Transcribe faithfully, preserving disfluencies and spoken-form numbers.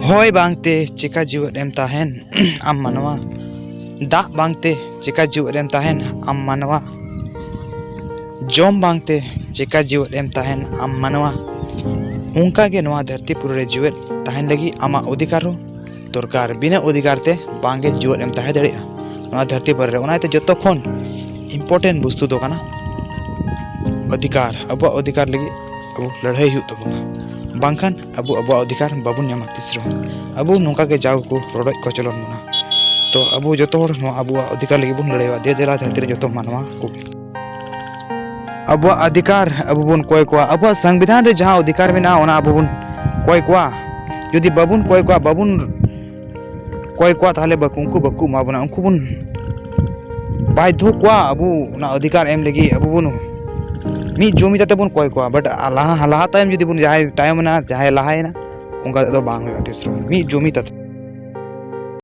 ᱦᱚᱭ ᱵᱟᱝᱛᱮ ᱪᱮᱠᱟ ᱡᱤᱣᱮᱫ ᱮᱢ ᱛᱟᱦᱮᱱ ᱟᱢ ᱢᱟᱱᱣᱟ? ᱫᱟᱜ ᱵᱟᱝᱛᱮ ᱪᱮᱠᱟ ᱡᱤᱣᱮᱫ ᱮᱢ ᱛᱟᱦᱮᱱ ᱟᱢ ᱢᱟᱱᱣᱟ? ᱡᱚᱢ ᱵᱟᱝᱛᱮ ᱪᱮᱠᱟ ᱡᱤᱣᱮᱫ ᱮᱢ ᱛᱟᱦᱮᱱ ᱟᱢ ᱢᱟᱱᱣᱟ? ᱚᱱᱠᱟ ᱜᱮ ᱱᱚᱣᱟ ᱫᱷᱟᱹᱨᱛᱤ ᱯᱩᱨᱤ ᱨᱮ ᱡᱤᱣᱮᱫ ᱛᱟᱦᱮᱱ ᱞᱟᱹᱜᱤᱫ ᱟᱢᱟᱜ ᱚᱫᱷᱤᱠᱟᱨ ᱦᱚᱸ ᱫᱚᱨᱠᱟᱨ᱾ ᱵᱤᱱᱟᱹ ᱚᱫᱷᱤᱠᱟᱨ ᱛᱮ ᱵᱟᱝ ᱜᱮ ᱡᱤᱣᱮᱫ ᱮᱢ ᱛᱟᱦᱮᱸ ᱫᱟᱲᱮᱭᱟᱜᱼᱟ ᱱᱚᱣᱟ ᱫᱷᱟᱹᱨᱛᱤ ᱯᱩᱨᱤ ᱨᱮ᱾ ᱚᱱᱟ ᱤᱭᱟᱹᱛᱮ ᱡᱚᱛᱚ ᱠᱷᱚᱱ important ᱵᱚᱥᱛᱩ ᱫᱚ ᱠᱟᱱᱟ ᱚᱫᱷᱤᱠᱟᱨ᱾ ᱟᱵᱚᱣᱟᱜ ᱚᱫᱷᱤᱠᱟᱨ ᱞᱟᱹᱜᱤᱫ ᱟᱵᱚ ᱞᱟᱹᱲᱦᱟᱹᱭ ᱦᱩᱭᱩᱜ ᱛᱟᱵᱚᱱᱟ, ᱵᱟᱝᱠᱷᱟᱱ ᱟᱵᱚ ᱟᱵᱚᱣᱟᱜ ᱚᱫᱷᱤᱠᱟᱨ ᱵᱟᱵᱚᱱ ᱧᱟᱢᱟ ᱛᱤᱥ ᱨᱮᱦᱚᱸ᱾ ᱟᱵᱚ ᱱᱚᱝᱠᱟ ᱜᱮ ᱡᱟᱣ ᱠᱚ ᱨᱚᱰᱚᱡ ᱠᱚᱪᱞᱚᱱ ᱵᱚᱱᱟ᱾ ᱛᱚ ᱟᱵᱚ ᱡᱚᱛᱚ ᱦᱚᱲ ᱱᱚᱣᱟ ᱟᱵᱚᱣᱟᱜ ᱚᱫᱷᱤᱠᱟᱨ ᱞᱟᱹᱜᱤᱫ ᱵᱚᱱ ᱞᱟᱹᱲᱦᱟᱹᱭᱟ᱾ ᱫᱮ ᱫᱮᱞᱟ ᱫᱷᱟᱹᱨᱛᱤ ᱨᱮ ᱡᱚᱛᱚ ᱢᱟᱱᱣᱟ ᱠᱚ, ᱟᱵᱚᱣᱟᱜ ᱚᱫᱷᱤᱠᱟᱨ ᱟᱵᱚ ᱵᱚᱱ ᱠᱚᱭ ᱠᱚᱣᱟ᱾ ᱟᱵᱚᱣᱟᱜ ᱥᱚᱝᱵᱤᱫᱷᱟᱱ ᱨᱮ ᱡᱟᱦᱟᱸ ᱚᱫᱷᱤᱠᱟᱨ ᱢᱮᱱᱟᱜᱼᱟ, ᱚᱱᱟ ᱟᱵᱚ ᱵᱚᱱ ᱠᱚᱭ ᱠᱚᱣᱟ᱾ ᱡᱩᱫᱤ ᱵᱟᱵᱚᱱ ᱠᱚᱭ ᱠᱚᱣᱟ, ᱵᱟᱵᱚᱱ ᱠᱚᱭ ᱠᱚᱣᱟ, ᱛᱟᱦᱚᱞᱮ ᱵᱟᱠᱚ, ᱩᱱᱠᱩ ᱵᱟᱠᱚ ᱮᱢᱟ ᱵᱚᱱᱟ᱾ ᱩᱱᱠᱩ ᱵᱚᱱ ᱵᱟᱫᱷᱭᱚ ᱠᱚᱣᱟ ᱟᱵᱚ ᱚᱱᱟ ᱚᱫᱷᱤᱠᱟᱨ ᱮᱢ ᱞᱟᱹᱜᱤᱫ᱾ ᱟᱵᱚ ᱵᱚᱱ ᱢᱤᱫ ᱡᱩᱢᱤᱫ ᱠᱟᱛᱮ ᱵᱚᱱ ᱠᱚᱭ ᱠᱚᱣᱟ᱾ But ᱞᱟᱦᱟ, ᱞᱟᱦᱟ ᱛᱟᱭᱚᱢ ᱡᱩᱫᱤ ᱵᱚᱱ, ᱡᱟᱦᱟᱸᱭ ᱛᱟᱭᱚᱢ ᱮᱱᱟ, ᱡᱟᱦᱟᱸᱭ ᱞᱟᱦᱟᱭᱮᱱᱟ, ᱚᱱᱠᱟ ᱛᱮᱫᱚ ᱵᱟᱝ ᱦᱩᱭᱩᱜᱼᱟ ᱛᱤᱥ ᱨᱮᱦᱚᱸ᱾ ᱢᱤᱫ ᱡᱩᱢᱤᱫ ᱠᱟᱛᱮ